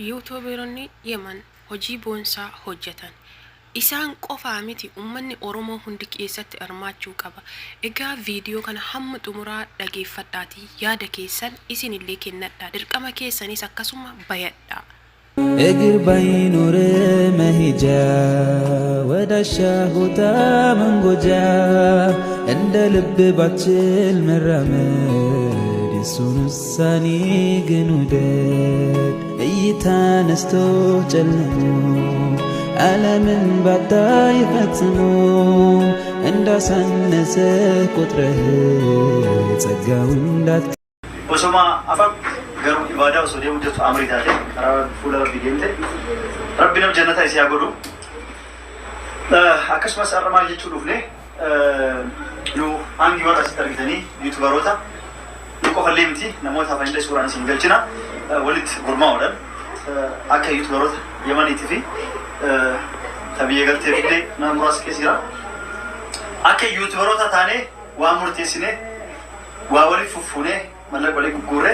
Yuutuubeeronni Yemen hojii boonsaa hojjatan. Isaan qofaa miti ummanni Oromoo hundi keessatti hirmaachuu qaba. Egaa viidiyoo kana hamma xumuraa dhageeffadhaatii yaada keessan isinillee kennadhaa. Dirqama keessanis akkasuma bayadhaa. እግር ባይኖር መሄጃ ወዳሻ ቦታ መንጎጃ እንደ ልብ ባችል መራመድ የሱን ውሳኔ ግን ውደድ እይታ ነስቶ ጨልሞ ዓለምን ባታይ ፈጽሞ እንዳሳነሰ ቆጥረህ ጸጋው እንዳት Osoma afaan garuu ibaadaa osoo deemu jirtu amrii taate karaa fuula rabbii deemte rabbi nam jannata isii haa godhu. Akkasumas har'a maal jechuu dhufne nu hangi warra asitti argitanii yuutubaroota nu qofallee miti namoota hafanillee suuraan isin galchina walitti gurmaa'uudhaan akka yuutubaroota Yamaniitii fi ta biyya galteef illee nama muraasa keessa jira. Akka yuutubaroota taanee waan murteessine waa waliif fuffuunee mallaqa walii gugguurree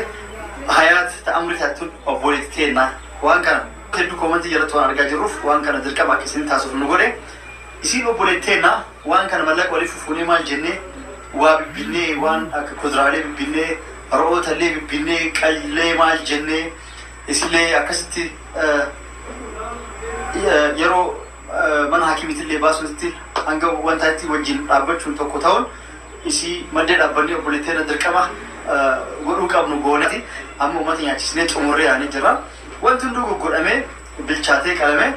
hayaat ta'amrii taattuun obboleetti teennaa waan kana hedduu koomantii jalatti waan argaa jirruuf waan kana dirqama akka isin taasisuuf nu godhe isiin obboleetti teennaa waan kana mallaqa walii fuffuunee maal jennee waa bibbinnee waan akka kuduraalee bibbinnee ro'ootallee bibbinnee qallee maal jennee isillee akkasitti yeroo mana hakimiitillee baasuutti hanga wantaatti wajjin dhaabbachuun tokko ta'uun isii maddee dhaabbannee obboleettii dirqama godhuu qabnu goonati amma uummata nyaachisnee xumurree yaanii jira. Wanti hunduu goggodhamee bilchaatee qalamee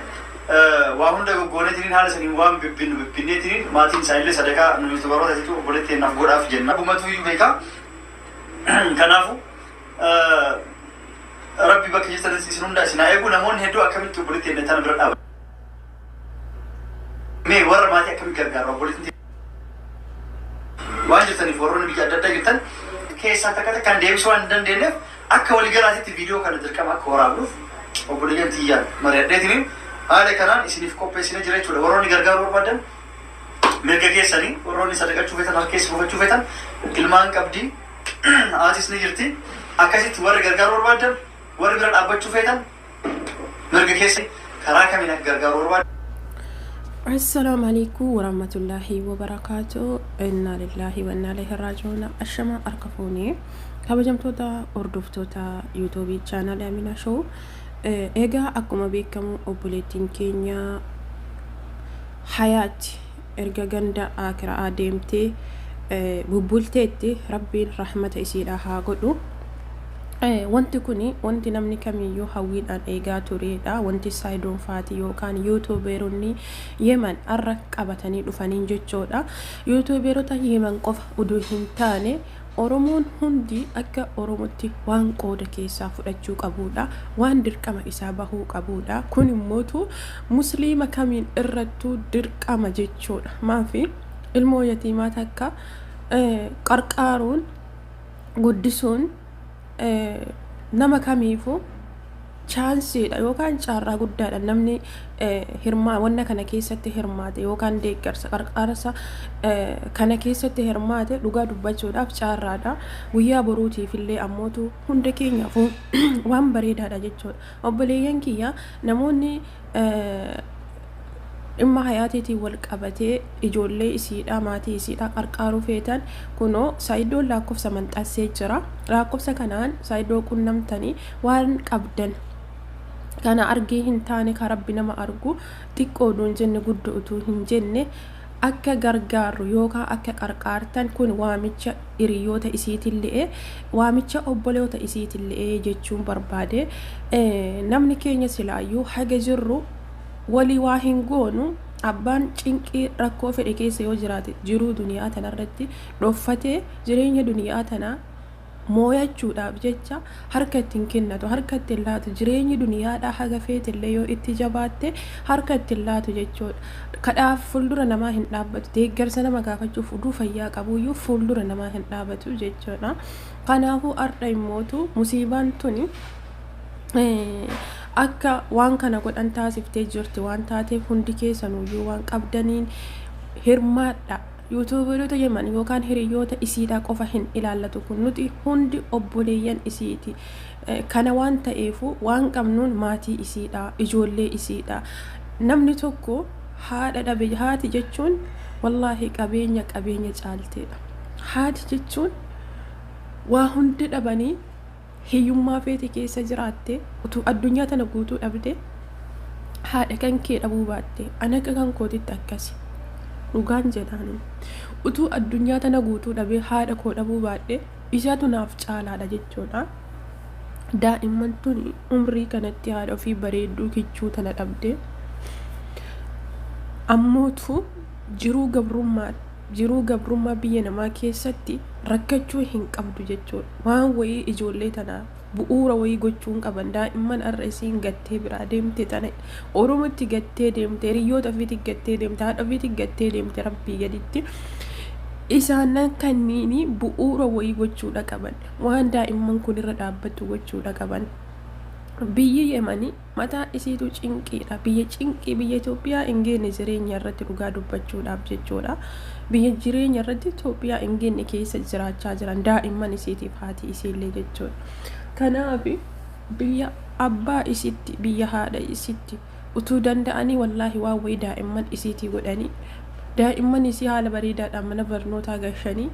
waa hunda goggooneetiniin haala saniin waan bibbinnu bibbinneetiniin maatiin isaanillee sadaqaa nu yuutubaroota jechuun obboleettii naaf godhaaf jenna. Gumatuu iyyuu beekaa. Kanaafuu rabbi bakka jirtanis isin hunda isin haa eegu namoonni hedduu akkamitti obboleettii tana bira dhaaba. Mee warra maatii akkamitti gargaara obboleettiin waan jirtaniif warroonni biyya adda addaa jirtan keessaa takka takkaan deebisuu waan hin dandeenyeef akka waliigalaatitti viidiyoo kana dirqama akka waraabnuuf obboleeyyan tiyyaan mari'adheetiniin haala kanaan isiniif qopheessine jira jechuudha. Warroonni gargaaruu barbaadan mirga keessanii warroonni sadaqachuu feetan harkeessa buufachuu feetan ilmaan qabdii haatis ni jirti. Akkasitti warri gargaaruu barbaadan warri bira dhaabbachuu feetan mirga keessa karaa kamiin akka gargaaruu barbaadan. Assalaamu alaikum warahmatullaahi wabarakaatu. Innaa lillaahi wa innaa ilaihi raaji'uun. Ashama harka fuunee kabajamtoota hordoftoota yuutuubii chaanaalii Aminaa Show. Egaa akkuma beekamu obboleettiin keenya Hayaat erga ganda Aakiraa deemtee bubbulteetti rabbiin rahmata isiidhaa haa godhu. Wanti kun wanti namni kamiyyuu hawwiidhaan eegaa turedha. Wanti Saayidoon Faati yookaan yuutuubeeronni Yemen har'a qabatanii dhufaniin jechuudha. Yuutuubeerota Yemen qofa uduu hin taane Oromoon hundi akka Oromootti waan qooda keessaa fudhachuu qabudha. Waan dirqama isaa bahuu qabudha. Kun immootu musliima kamiin irrattuu dirqama jechuudha. Maafi ilmoo yatiimaa takka qarqaaruun guddisuun nama kamiifuu chaansiidha yookaan carraa guddaadha namni hirmaa wanna kana keessatti hirmaate yookaan deeggarsa qarqaarsa kana keessatti hirmaate dhugaa dubbachuudhaaf carraadha guyyaa boruutiif illee ammootu hunda keenyaafuu waan bareedaadha jechuudha obboleeyyan kiyya namoonni dhimma hayaatiitiin wal qabatee ijoollee isiidha maatii isiidha qarqaaruu feetan kunoo saayidoon lakkoofsa maxxansee jira lakkoofsa kanaan saayidoo qunnamtanii waan qabdan kana argee hin taane ka rabbi nama argu xiqqoo utuu hin jenne guddoo utuu hin jenne akka gargaarru yookaan akka qarqaartan kun waamicha hiriyoota isiitillee waamicha obboloota isiitillee jechuun barbaade namni keenya silaayyuu haga jirru walii waa hin goonu abbaan cinqii rakkoo fedhe keessa yoo jiraate jiruu duniyaa tanarratti dhoffatee jireenya duniyaa tanaa mooyachuudhaaf jecha harka ittiin kennatu harka ittiin laatu jireenyi duniyaadhaa haga feetillee yoo itti jabaatte harka ittiin laatu jechuudha. Kadhaaf fuuldura namaa hin dhaabbatu deeggarsa nama gaafachuuf uduu fayyaa qabuyyuu fuuldura namaa hin dhaabbatu jechuudha. Kanaafuu har'a immootu musiibaan tuni akka waan kana godhan taasiftee jirti waan taateef hundi keessanuyyuu waan qabdaniin hirmaadha. Yuutuuberoota Yemen yookaan hiriyoota isiidhaa qofa hin ilaallatu kun nuti hundi obboleeyyan isiiti. Kana waan ta'eefu waan qabnuun maatii isiidha, ijoollee isiidha. Namni tokko haadha dhabe, haati jechuun wallaahi qabeenya qabeenya caalteedha. Haati jechuun waa hundi dhabanii hiyyummaa feete keessa jiraatte, utuu addunyaa tana guutuu dhabde haadha kan kee dhabuu baatte, ana akka kan kootitti akkasi dhugaan jedhaani, utuu addunyaa tana guutuu dhabee haadha koo dhabuu baadhe isaatu naaf caalaadha jechuudha. Daa'imman tuni umrii kanatti haadha ofii bareedduu kichuu tana dhabde, ammootu jiruu gabrummaa biyya namaa keessatti rakkachuu hin qabdu jechuudha. Waan wayii ijoollee tanaa bu'uura wayii gochuu hin qaban. Daa'imman har'a isiin gattee biraa deemte tana, Oromootti gattee deemte, hiriyoota ofiitti gattee deemte, haadha ofiitti gattee deemte, Rabbii gaditti isaanan kanniini bu'uura wayii gochuudha qaban, waan daa'imman kun irra dhaabbattu gochuudha qaban. Biyyi Yemanii mataa isiitu cinqiidha. Biyya cinqii, biyya Itoophiyaa hin geenne jireenya irratti, dhugaa dubbachuudhaaf jechuudha. Biyya jireenya irratti Itoophiyaa hin geenne keessa jiraachaa jiran daa'imman isiitiif haati isiillee jechuudha. Kanaaf biyya abbaa isitti, biyya haadha isitti utuu danda'anii wallaahi waan wayii daa'imman isiitii godhanii, daa'imman isii haala bareedaadhaan mana barnootaa gashanii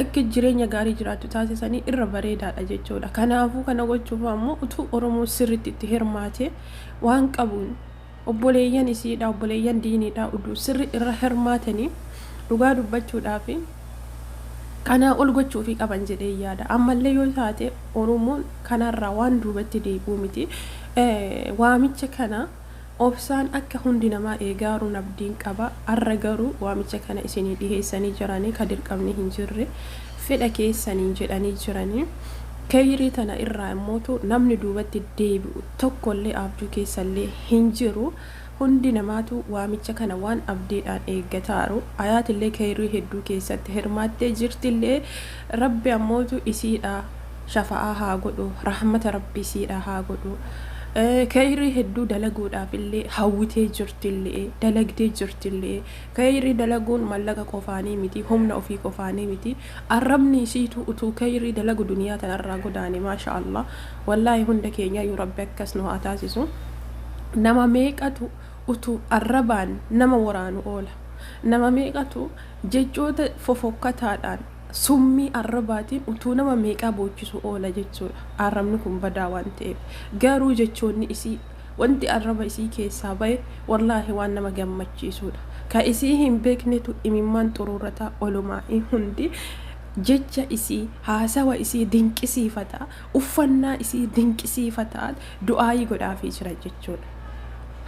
akka jireenya gaarii jiraattu taasisanii irra bareedaadha jechuudha. Kanaafuu kana gochuuf ammoo utuu Oromoo sirriitti itti hirmaate, waan qabuun obboleeyyan isiidha, obboleeyyan diiniidha utuu sirri irra hirmaatanii, dhugaa dubbachuudhaaf kanaa ol gochuufii qaban jedhee yaada. Ammallee yoo taate Oromoon kanarraa waan duubatti deebi'u miti. Waamicha kana obsaan akka hundi namaa eegaaruun abdiin qaba. Har'a garuu waamicha kana isinii dhiheessanii jiranii, ka dirqamni hin jirre, fedha keessaniin jedhanii jiranii. Kayrii tana irraa immootu namni duubatti deebi'u tokkollee abjuu keessallee hin jiru. Hundi namaatu waamicha kana waan abdiidhaan eeggataaru. Ayaatillee kayrii hedduu keessatti hirmaattee jirtillee. Rabbi ammootu isiidha shafa'aa haa godhu, rahmata Rabbi isiidha haa godhu. Kayrii hedduu dalaguudhaaf illee hawwitee jirtillee, dalagdee jirtillee. Kayrii dalaguun mallaqa qofaanii miti, humna ofii qofaanii miti. Arrabni isiitu utuu kayrii dalagu duniyaa tanarraa godaane. Maasha Allah, wallaahi hunda keenyayyuu Rabbi akkas nu haa taasisu. Nama meeqatu utuu arrabaan nama waraanu oola? Nama meeqatu jechoota fofokkataadhaan, summii arrabaatiin utuu nama meeqaa boochisu oola jechuudha? Arrabni kun badaa waan ta'eef. Garuu jechoonni isii, wanti arraba isii keessaa bahe, wallaahi waan nama gammachiisudha. Ka isii hin beeknetu imimmaan xuruurrataa olumaa hundi jecha isii, haasawa isii dinqisiifata, uffannaa isii dinqisiifata, du'aayii godhaafii jira jechuudha.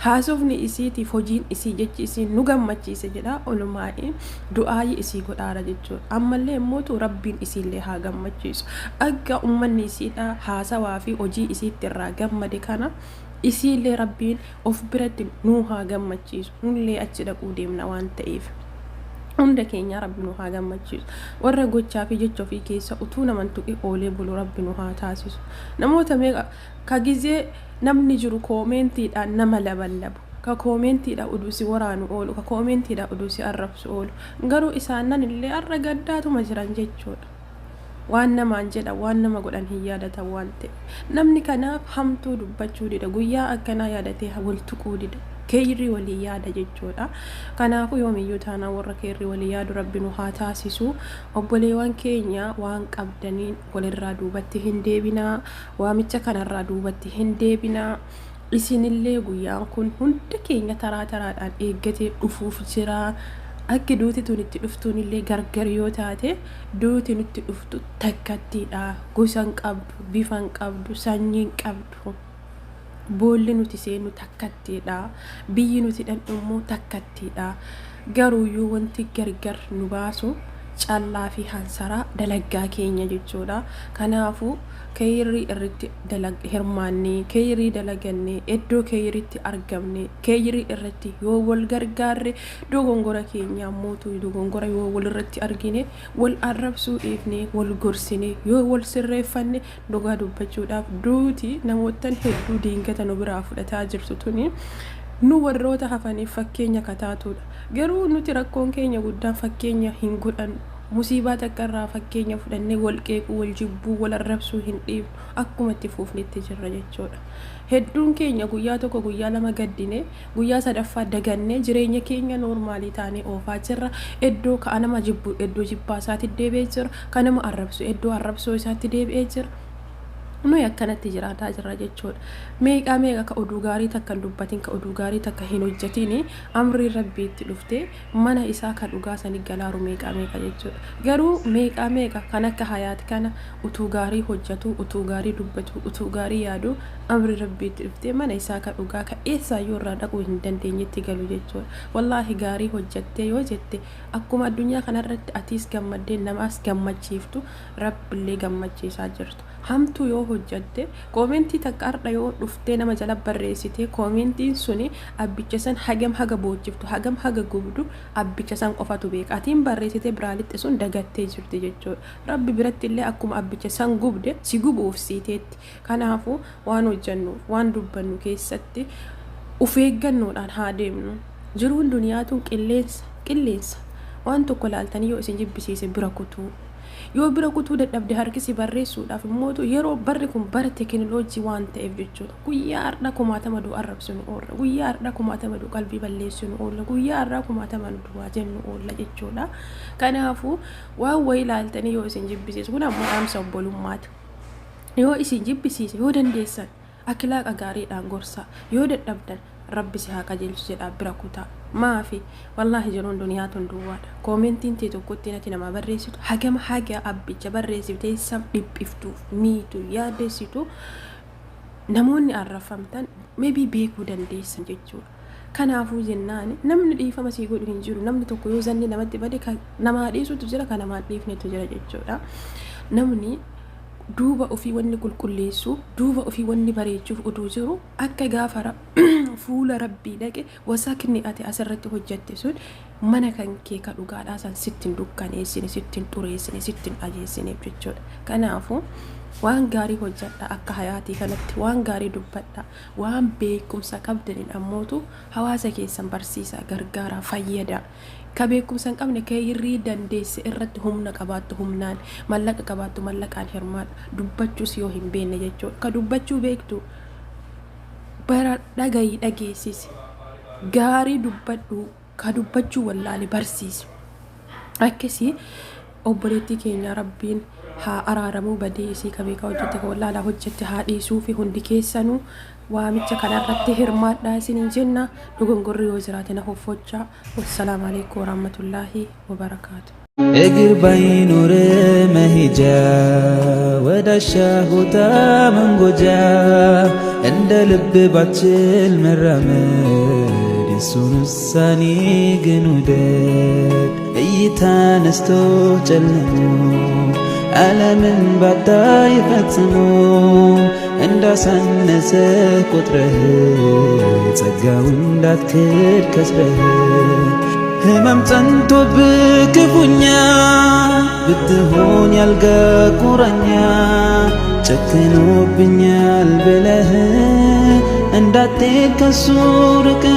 Haasofni isiitiif hojiin isii, jechi isii nu gammachiise jedha, olumaa'ii du'aayii isii godhaara jechuudha. Ammallee immootu Rabbiin isiillee haa gammachiisu. Akka ummanni isiidha haasawaa fi hojii isiitti irraa gammade kana, isiillee Rabbiin of biratti nuu haa gammachiisu. Nullee achi dhaquu deemna waan ta'eef. Hunda keenya Rabbi nu haa gammachiisu. Warra gochaa fi jecha ofii keessa utuu naman tuqi oolee bulu Rabbi nu haa taasisu. Namoota meeqa ka gizee namni jiru koomentiidhaan nama laballabu, ka koomentiidhaan uduu si waraanu oolu, ka koomentiidhaan uduu si arrabsu oolu, garuu isaanan illee har'a gaddaatuma jiran jechuudha. Waan namaan jedha, waan nama godhan hin yaadatan waan ta'e. Namni kanaaf hamtuu dubbachuu dida, guyyaa akkanaa yaadatee wal tuquu dida, keeyrii walii yaada jechuudha. Kanaafuu yoomiyyuu taanaan warra keeyrii walii yaadu Rabbi nu haa taasisu. Obboleewwan keenya, waan qabdaniin walirraa duubatti hin deebinaa, waamicha kanarraa duubatti hin deebinaa. Isinillee guyyaan kun hunda keenya taraa taraadhaan eeggatee dhufuuf jira. Akki duuti tun itti dhuftuun illee gargar yoo taate, duuti nutti dhuftu takkattiidha. Gosa hin qabdu, bifa hin qabdu, sanyii hin qabdu. Boolli nuti seennu takkattiidha, biyyi nuti dhandhu immoo takkattiidha. Garuuyyuu wanti gargar nu baasu callaa fi hansaraa dalaggaa keenya jechuudha. Kanaafuu keeyrii irratti hirmaannee, keeyrii dalagannee, iddoo keeyriitti argamne, keeyrii irratti yoo wal gargaarre, dogongora keenya mootu dogongora yoo wal irratti argine wal arrabsuu dhiifne, wal gorsine yoo wal sirreeffanne, dhugaa dubbachuudhaaf duuti namoottan hedduu diingata nu biraa fudhataa jirtu tuni nu warroota hafaniif fakkeenya kataatudha. Garuu nuti rakkoon keenya guddaan fakkeenya hin godhannu. Musiibaa takka irraa fakkeenya fudhannee wal qeequu, wal jibbuu, wal arrabsuu hin dhiifnu. Akkuma itti fuufnetti jirra jechuudha. Hedduun keenya guyyaa tokko guyyaa lama gaddine, guyyaa sadaffaa dagannee jireenya keenya noormaalii taanee oofaa jirra. Iddoo ka nama jibbu iddoo jibbaa isaatti deebi'ee jira. Ka nama arrabsu iddoo arrabsoo isaatti deebi'ee jira. Nuyi akkanatti jiraataa jirra jechuudha. Meeqaa meeqa ka oduu gaarii takka hin dubbatin, ka oduu gaarii takka hin hojjetin amriin Rabbiitti dhuftee mana isaa ka dhugaa sani galaaru meeqaa meeqa jechuudha. Garuu meeqaa meeqa kan akka Hayaat kana utuu gaarii hojjatuu, utuu gaarii dubbatuu, utuu gaarii yaaduu amri Rabbiitti dhuftee mana isaa ka dhugaa ka eessaayyuu irraa dhaquu hin dandeenyetti galu jechuudha. Wallaahi gaarii hojjattee yoo jette akkuma addunyaa kanarratti atiis gammaddee namaas gammachiiftu Rabbillee gammachiisaa jirta. Hamtuu yoo hojjatte koomentii takka har'a yoo dhuftee nama jala barreessite koomentiin suni abbicha san hagam haga boochiftu hagam haga gubdu abbicha san qofatu beeka. Atiin barreessite biraa lixxe sun dagattee jirti jechuudha. Rabbi biratti illee akkuma abbicha san gubde si gubuuf siiteetti. Kanaafuu waan hojjannu waan dubbannu keessatti of eeggannoodhaan haa deemnu. Jiruun duniyaa tun qilleensa qilleensa. Waan tokko laaltanii yoo isin jibbisiise bira kutuu. Yoo bira kutuu dadhabde harkisi barreessuudhaaf immootu yeroo barri kun bara teekinooloojii waan ta'eef jechuudha. Guyyaa har'a kumaatama du arrabsinu oolla. Guyyaa har'a kumaatama du qalbii balleessinu oolla. Guyyaa har'a kumaatama du waa jennu oolla jechuudha. Kanaafuu waan wayii laaltanii yoo isin jibbisiisu kun ammoo dhaamsa obbolummaati. Yoo isin jibbisiise yoo dandeessan Akilaaqa gaariidhaan gorsaa. Yoo dadhabdan Rabbi si haa qajeelchu jedhaa bira kutaa. Maafi? Wallaahi jiruun duniyaa tun duwwaadha. Koomentiin tee tokkottiin ati namaa barreessitu hagam haga abbicha barreessiftee sab dhiphiftuuf, miitu, yaaddessitu namoonni arrafamtan maybe beekuu dandeessan jechuudha. Kanaafuu jennaan namni dhiifama sii godhu hin jiru. Namni tokko yoo zanni namatti bade kan namaa dhiisutu jira kan namaa dhiifnetu jira jechuudha. Namni duuba ofii wanni qulqulleessu, duuba ofii wanni bareechuuf utuu jiru akka gaafa fuula Rabbii dhaqe wasakni ati asirratti hojjatte sun mana kan kee ka dhugaadhaa san sitti hin dukkaneessine, sitti hin xureessine, sitti hin ajeessineef jechuudha. Kanaafuu waan gaarii hojjadha akka hayaatii kanatti waan gaarii dubbadha waan beekumsa qabdaniin ammootu hawaasa keessan barsiisaa gargaaraa fayyadaa. Ka beekumsa hin qabne keeyrrii dandeesse irratti humna qabaattu humnaan, mallaqa qabaattu mallaqaan hirmaadhu. Dubbachuus yoo hin beekne jechuudha. Ka dubbachuu beektu bara dhagayi dhageessisi. Gaarii dubbadhu ka dubbachuu wallaale barsiisi. Akkasii obboleettii keenya Rabbiin haa araaramuu badii isii ka beekaa hojjette ka wallaalaa hojjette haa dhiisuufi hundi keessanuu waamicha kanarratti hirmaadhaa isiniin jenna dogongorri yoo jiraate na hoffochaa wassalaamu alaikum warahmatullaahi wabarakaatu. እግር ባይኖር መሄጃ ወዳሻ ቦታ መንጎጃ እንደ ልብ ባችል መራመድ የሱን ውሳኔ ግን ውደድ እይታ ነስቶ ጨልሞ ዓለምን ባታይ ፈጽሞ እንዳሳነሰ ቆጥረህ ጸጋው እንዳትክድ ከስረህ ህመም ጸንቶብህ ክፉኛ ብትሆን ያልጋ ቁራኛ ጨክኖብኛል ብለህ እንዳትሄድ ከሱ ርቀህ።